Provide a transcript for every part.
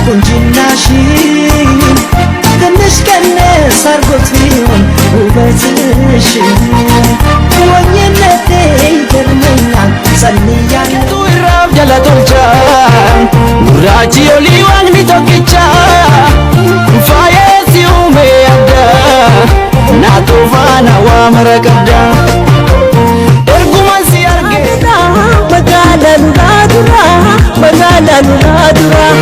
ቁንጅናሽን ትንሽ ቀነስ አርጎት ቢሆን ውበትሽ ሞኝነቴ ይገርመኛል ጸልያለሁ። Irraaf jala tolcha gurraachi olii waaqni tokkicha faayessi uume adda naatoo faana waa mara qabda erguma si arge. Magaalaa nurraa duraa, magaalaa nurraa duraa,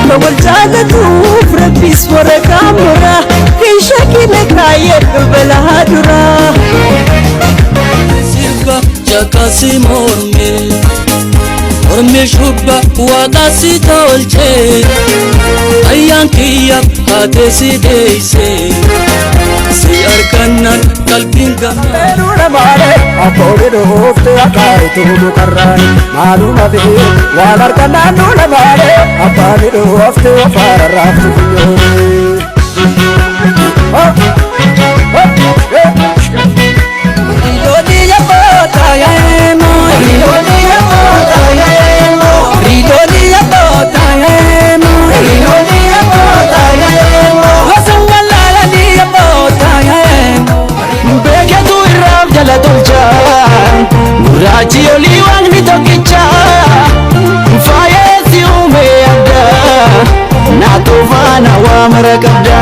na wal jaalatuuf Rabbis waraqaa muraa, hin shakkine kaayyadhu balaa duraa. Sirba jakasi morme morme shubba waaqasi tolche ayyaan kiyya haate si deeyse si argannan qalbiin gammaa. Nuna maale abboonni dhuufte akaayitu mukarraan maaluma fi waan argannaan nuna maale abbaani dhuufte afaararraaftu xiyyooni. Rilooni yabbota yaemo, rilooni yabbota yaemo, rilooni yabbota yaemo, rilooni yabbota yaemo, wasan walaalani yabbota yaemo. Beeketu irraaf jala tolcha gurraachi olii waaqni tokkicha faayessi uume adda naatoo faana waa mara qabda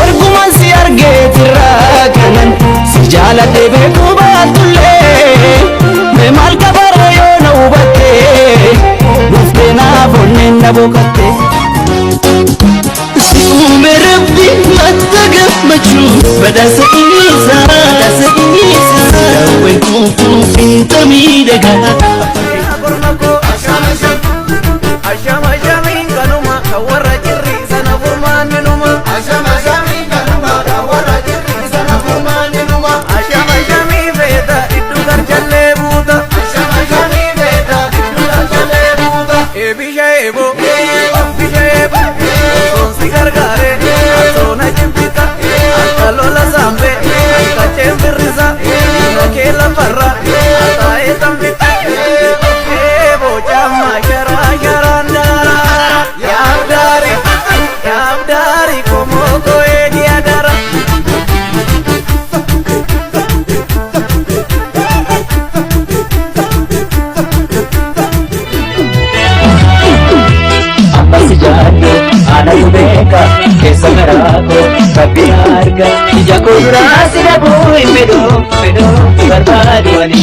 erguma si argeetirraa kanan si jaaladhe beekuu baatullee mee maal kabaroo yoo na hubatte dhuftee naaf onneen na boqotte. Si uume Rabbi madda gammachuu badhaasa isaa badhaasa isaa daawwan kuufuu inta miidhagaa. Abbas jaadhu anatu beeka keessa garaa koo Rabbi arga ija koo duraa si dhabuu hin fedhu fedhu barbaadu ani.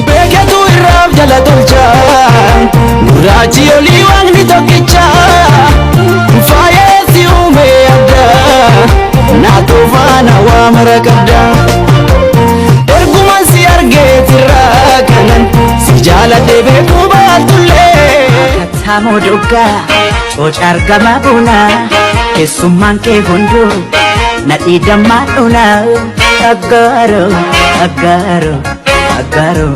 Beeketu irraaf jala tolcha gurraachi olii waaqni tokkicha faayessi uume adda naatoo faana waa mara qabda erguma si argeetirraa kanan si jaaladhe beekuu baatullee. Tamoo doggaa coca argamaa bunaa keessummaan kee hunduu nadhii dammaa dhunaa aggaaro aggaaro aggaaro.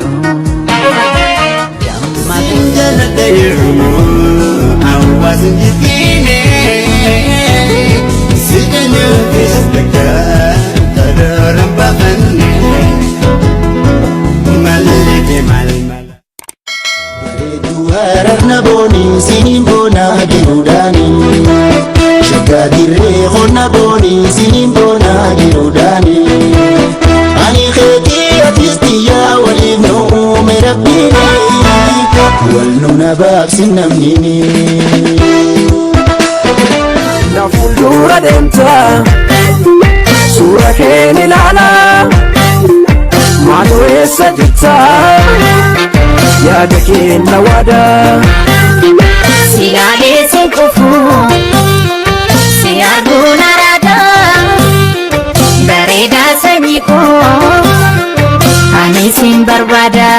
Damma Jaalladha yeroo hawaasni jibbiine si keenyattis bakka karoora baafanne malli kee maal mala. Bareedduu hararna boonii siniin boonaa jiruudhaani. Shaggaa dirree qonna boonii siniin boonaa jiruudhaani. Ani keetii atis xiyyaa waliif nu uume Rabbiini. Wal nu na baabsin namnini. Na fuuldura deemta suura keen ilaala maaloo eessa jirta yaada keen na waada. Silaalee si kufuu si arguun araada bareedaa sanyii koo ani sin barbaada.